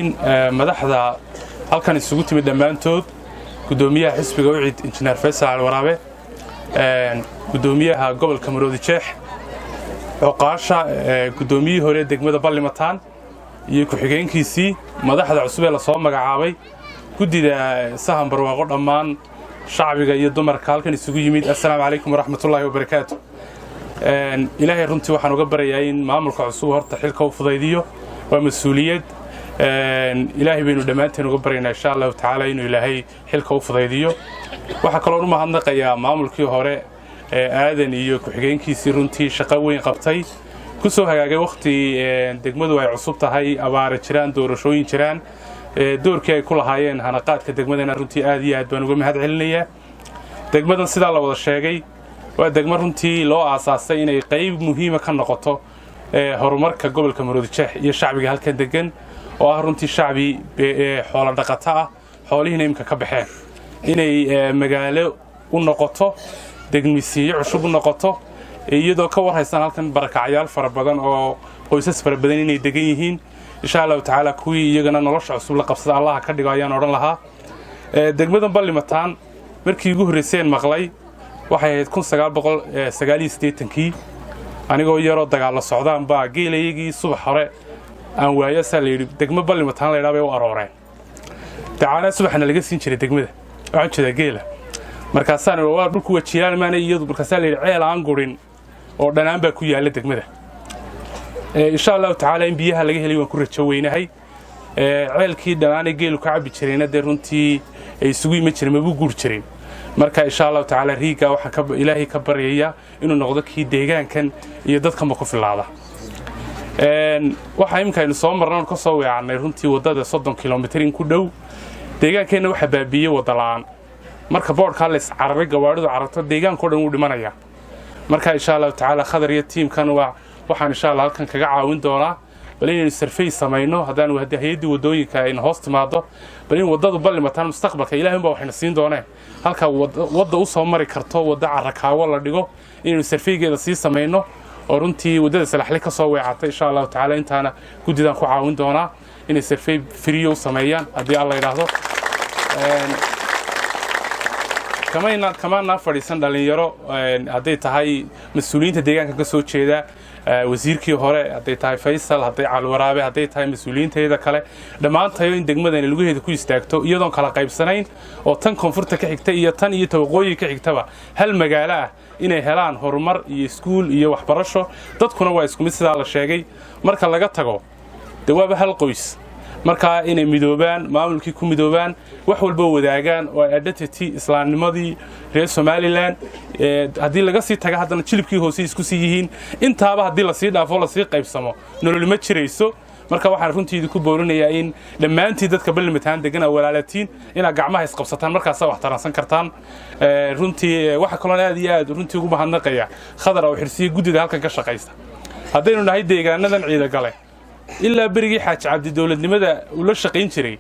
Madaxda halkan isugu timid dhammaantood, guddoomiyaha xisbiga UCID, Injineer Faysal Calwaraabe, guddoomiyaha gobolka Maroodi Jeex, cuqaasha, guddoomiyihii hore degmada Ballimataan iyo ku-xigeenkiisii, madaxda cusub ee lasoo magacaabay, guddida Sahan Barwaaqo, dhammaan shacbiga iyo dumarka halkan isugu yimid, assalaamu calaykum waraxmatullaahi wabarakaatu. Ilaahay runtii waxaan uga baryayaa in maamulka cusub horta xilka u fudaydiyo. Waa mas-uuliyad. Ilaahay baynu dhammaanteen uga baryaynaa, insha Allahu tacaala, inuu Ilaahay xilka u fudaydiyo. Waxaa kaloon u mahadnaqayaa maamulkii hore ee Aadan iyo ku-xigeenkiisii, runtii shaqo weyn qabtay, ku soo hagaagay wakhti degmadu ay cusub tahay, abaara jiraan, doorashooyin jiraan. Doorkii ay ku lahaayeen hanaqaadka degmadana runtii aad iyo aad baan uga mahad celinayaa. Degmadan, sidaa la wada sheegay, waa degmo runtii loo aasaasay inay qayb muhiima ka noqoto horumarka gobolka Maroodijeex iyo shacbiga halkan degan, oo ah runtii shacbi xoolo dhaqato ah, xoolihiina imika ka baxeen, inay magaalo u noqoto, degmisiiyo cusub u noqoto, iyadoo ka warhaysan halkan barakacyaal fara badan oo qoysas fara badan inay degan yihiin. Insha Allahu tacaala, kuwii iyagana nolosha cusub la qabsada Allaha ka dhigo ayaan odhan lahaa. Degmadan Ballimataan markii ugu horreyseen maqlay waxay ahayd 1989-kii. Anigoo yaroo dagaallo socdaan baa geelayagii subax hore aan waayasaa la yidhi degmo Ballimataan la ydhaa bay u arooreen. Dacaanaa subaxna laga siin jiray degmada, waxaan jeedaa geela. Markaasaan waa dhulku waa jiilaal maana iyadu. Markaasaa la yidhi ceel aan gurin oo dhanaan baa ku yaalla degmada. Insha Allahu tacaala, in biyaha laga helay waan ku rajo weynahay. Ceelkii dhanaanee geelu ka cabbi jirayna dee runtii ay isugu iman jireen, mabuu guur jirin. Marka, insha Allahu tacaala, riigga waxaan Ilaahay ka baryayaa inuu noqdo kii deegaankan iyo dadkanba ku filaada. Waxaa iminka aynu soo marna ka soo weecannay runtii waddada 30 kilomitir in ku dhow. Deegaankeenna waxaa baabiiyey wadda la'aan. Marka boodhkaa la iscararay, gawaadhidu cararto, deegaankao dhan wuu dhimanaya. Marka, insha Allahu tacaala, Khadar iyo tiimkan waa waxaan insha Allah halkan kaga caawin doonaa bal inaynu survey samayno, haddaanu hay-addii waddooyinka ayna hoos timaado, bal in waddadu Ballimataan mustaqbalka, Ilahay unbaa waxayna siin dooneen, halka wadda u soo mari karto, wadda carakaawo la dhigo, inaynu surveygeeda sii samayno oo runtii waddada Salaxle ka soo weecatay. Insha Allahu tacaala, intaana guddidaan ku caawin doonaa inay survey free u sameeyaan, haddii Alla yidhaahdo. Kamayna kamaanaa fadhiisan dhallinyaro, hadday tahay mas-uuliyiinta deegaanka ka soo jeeda, wasiirkii hore hadday tahay Faysal, hadday Calwaraabe, hadday tahay mas-uuliyiinteeda kale, dhammaantayo in degmadani lugaheeda ku istaagto iyadoon kala qaybsanayn, oo tan koonfurta ka xigta iyo tan iyo tawaqooyi ka xigtaba hal magaalo ah inay helaan horumar iyo iskuul iyo waxbarasho. Dadkuna waa isku mid, sidaa la sheegay. Marka laga tago dee waaba hal qoys. Markaa inay midoobaan, maamulkii ku midoobaan, wax walba wadaagaan oo identity islaamnimadii reer Somaliland. Haddii laga sii taga, haddana jilibkii hoose isku sii yihiin. Intaaba haddii lasii dhaafo, lasii qaybsamo, nololi ma jirayso. Marka waxaan runtii idinku boorinayaa in dhammaantiin dadka Ballimataan degan aa walaalatiin, inaad gacmaha isqabsataan, markaasaa wax taransan kartaan. Runtii waxaa kaloon aad iyo aad runtii ugu mahadnaqaya Khadar oo xirsiye guddida halkan ka shaqaysa. Haddaynu nahay deegaanadan Ciidagale, ilaa berigii Xaaji Cabdi dowladnimada uu la shaqayn jiray,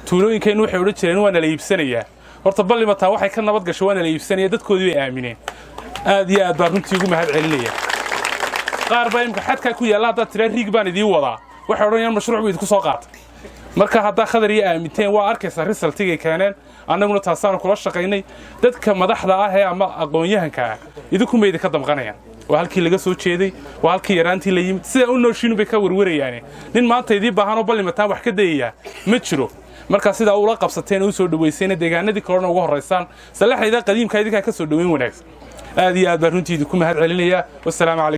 tuulooyinkeennu waxay odhan jireen waa nala iibsanayaa. Horta Ballimataan waxay ka nabad gashay waa nala iibsanaya, dadkoodii bay aamineen. Aad iyo aad baan runtii ugu mahad celinaya. Qaar baa imika xadkaa ku yaalla, haddaad tiraa riig baan idiin wadaa, waxay odhanayaan mashruuc buu idinku soo qaatay. Marka haddaa Khadar iyo aaminteen, waa arkaysaa resultigay keeneen. Annaguna taasaanu kula shaqaynay. Dadka madaxda ah ee ama aqoon-yahanka ah idinkuma idinka damqanayaan. Waa halkii laga soo jeeday, waa halkii yaraantii la yimid. Sidaa u nooshiinu bay ka warwarayaane. Nin maanta idii baahanoo Ballimataan wax ka dayayaa ma jiro. Markaa sidaa ula qabsateen oo u soo dhaweysayna, deegaanadii kalena uga horraysaan, salaxayda qadiimka idinkaa ka soo dhoweyn wanaagsan. Aad iyo aad baan runtii idinku mahad celinayaa. Wassalaamu calaykum.